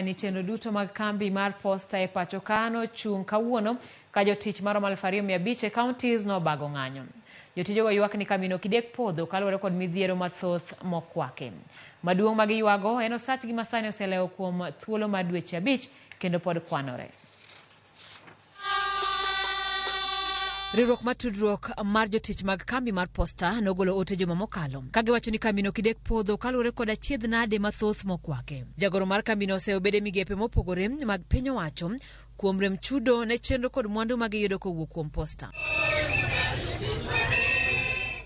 Ni chenro duto mag kambi mar posta e pacho ka nochung' kawuono ka jotich maromo 2,500 e counties nobago ng'anyo. Jotijego ywak ni kambino ok idek podho kaluwore kod midhiero mathoth mokwake. Maduong' ma giywago en osachgi ma sani oselewo kuom thuolo mar dweche 5 kendo pod kwanore. Riwruok mar tudruok mar jotich mag kambi mar posta nogolo ote juma mokalo ka giwacho ni kambino ok idek podho kaluwore kod achiedh nade mathoth mokwake. Jagoro mar kambino oseyo bede migepe mopogore mag piny owacho kuom rem chudo ne chenro kod mwandu ma giyudo kowuok kuom posta.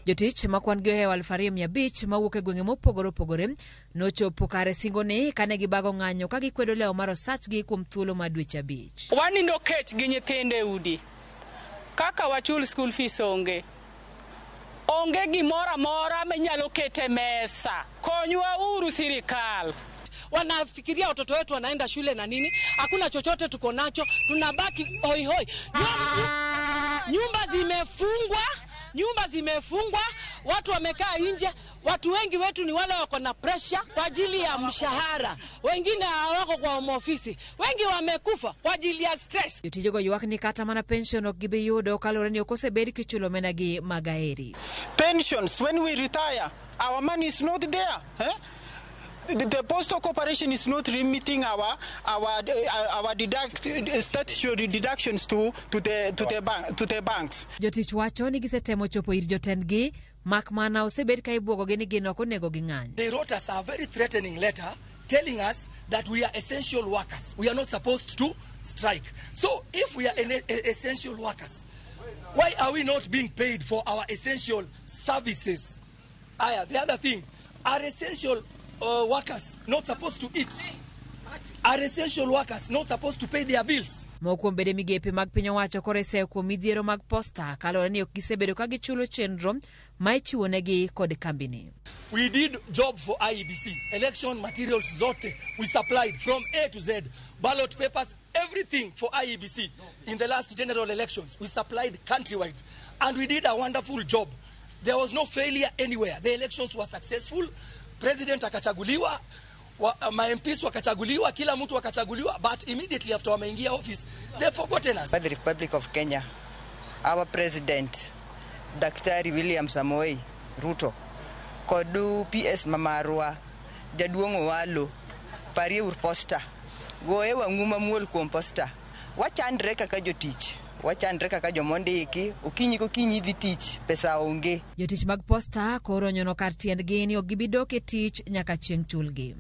Jotich ma kwan gi ohewo 2,500 mawuok e gwenge mopogore opogore nochopo kare singo ni kane gibago ng'anyo ka gikwedo lewo mar osachgi kuom thuolo mar dweche 5. Wanindo kech gi nyithindo e udi. Kaka wachul school fees onge. Onge gimoro amora minyalo keto e mesa. Konywa uru sirikal. Wanafikiria watoto wetu wanaenda shule na nini, hakuna chochote tuko nacho, tunabaki hoi hoi. Nyumba zimefungwa, nyumba zimefungwa, watu wamekaa nje. Watu wengi wetu ni wale wako na pressure kwa ajili ya mshahara, wengine hawako kwa ofisi, wengi wamekufa kwa ajili ya stress. Jotijego ywak ni kata mana pension ok gibi yudo kaluwore ni ok osebed kichulo omenda gi mag aheri. Pensions, when we retire, our money is not there. Eh? The Postal Corporation is not remitting our deduct, statutory deductions to the banks. Jotich wacho ni gisetemo chopo ir jotendgi mak mana osebed ka ibwogogi ni gin ok onego ging'any. They wrote us a very threatening letter telling us that we are essential workers. We are not supposed to strike. So if we are essential workers, why are we not being paid for our essential services? Aya, the other thing, are essential workers not supposed to eat? Are essential workers not supposed to pay their bills? Moko kuom bede migepe mag piny owacho koro iseyo kuom midhiero mag posta kaluwore ni ok gisebedo ka gichulo chenro ma ichiwonegi kod kambini. We did job for IEBC. Election materials zote we supplied from A to Z. Ballot papers, everything for IEBC. In the last general elections, we supplied countrywide. And we did a wonderful job. There was no failure anywhere. The elections were successful. President akachaguliwa, ma MPs wakachaguliwa, kila mtu akachaguliwa, but immediately after wameingia office, they've forgotten us. By the Republic of Kenya, our president, Daktari William Samoei Ruto, kod PS mamarwa, jaduong' Owalo, parie ur posta, goye wang'u mamuol kuom posta. Wachandre kaka jotich, wachandre kaka jomondiki, okinyi kokinyi idhi tich, pesa onge. Jotich mag posta koro onyono kar tiendgi ni ok gibi dok e tich nyaka chieng' chulgi.